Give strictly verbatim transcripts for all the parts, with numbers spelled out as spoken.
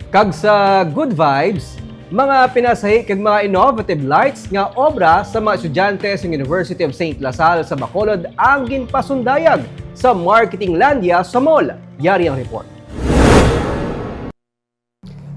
Kag sa Good Vibes, mga pinasahi kag mga innovative lights nga obra sa mga estudyante sa University of Saint La Salle sa Bacolod ang ginpasundayag sa Marketing Landia sa mall. Yari ang report.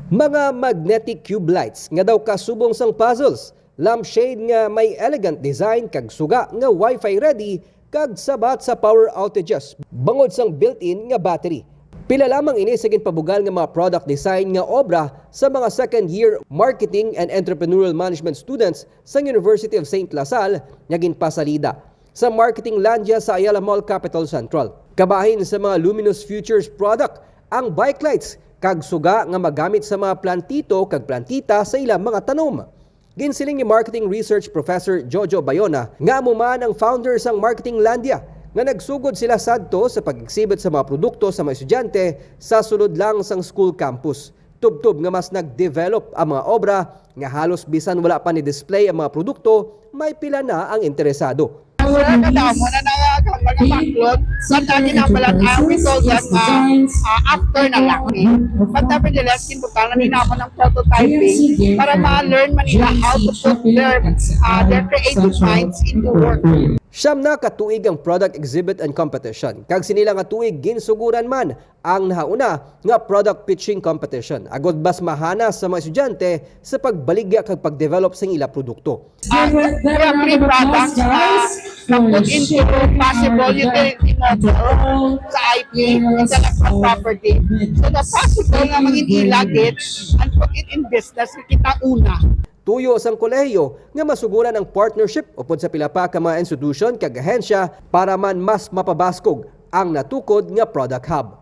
Mga magnetic cube lights nga daw kasubong sang puzzles, lampshade nga may elegant design kag suga nga Wi-Fi ready kag sabat sa power outages bangod sang built-in nga battery. Pila lamang ini sa ginpabugal nga mga product design nga obra sa mga second year marketing and entrepreneurial management students sa University of Saint La Salle nga ginpasalida sa Marketing Landia sa Ayala Mall Capital Central. Kabahin sa mga Luminous Futures product ang bike lights kag suga nga magamit sa mga plantito kag plantita sa ilang mga tanom. Ginsiling ni Marketing Research Professor Jojo Bayona nga amo man ang founder sang Marketing Landia nga nagsugod sila sadto sa pag-exhibit sa mga produkto sa mga estudyante sa sulod lang sang school campus. Tubtob nga mas nag-develop ang mga obra nga halos bisan wala pa ni-display ang mga produkto, may pila na ang interesado. Sila kadamo na nagakambal nga baklon, but ang ginambalan, ang resulta nga, ah, after na lang ni. But nevertheless, ginbutangan nila ako ng prototyping para ma-learn man nila how to put their, ah, their creative minds into work. Siyam na ka tuig ang product exhibit and competition, kag sini lang nga tuig ginsuguran man ang nahauna nga product pitching competition, agod mas mahanas sa mga estudyante sa pagbaligya kag pag-develop sang ila produkto. Ah, we have three products na na put into possible utility model sa I P, intellectual property. So, the possible nga maging ila gid and put it in business, kita una. Tuyo sang kolehiyo nga masuguran ang partnership upod sa pila pa ka mga institusyon kag ahensya para man mas mapabaskog ang natukod nga product hub.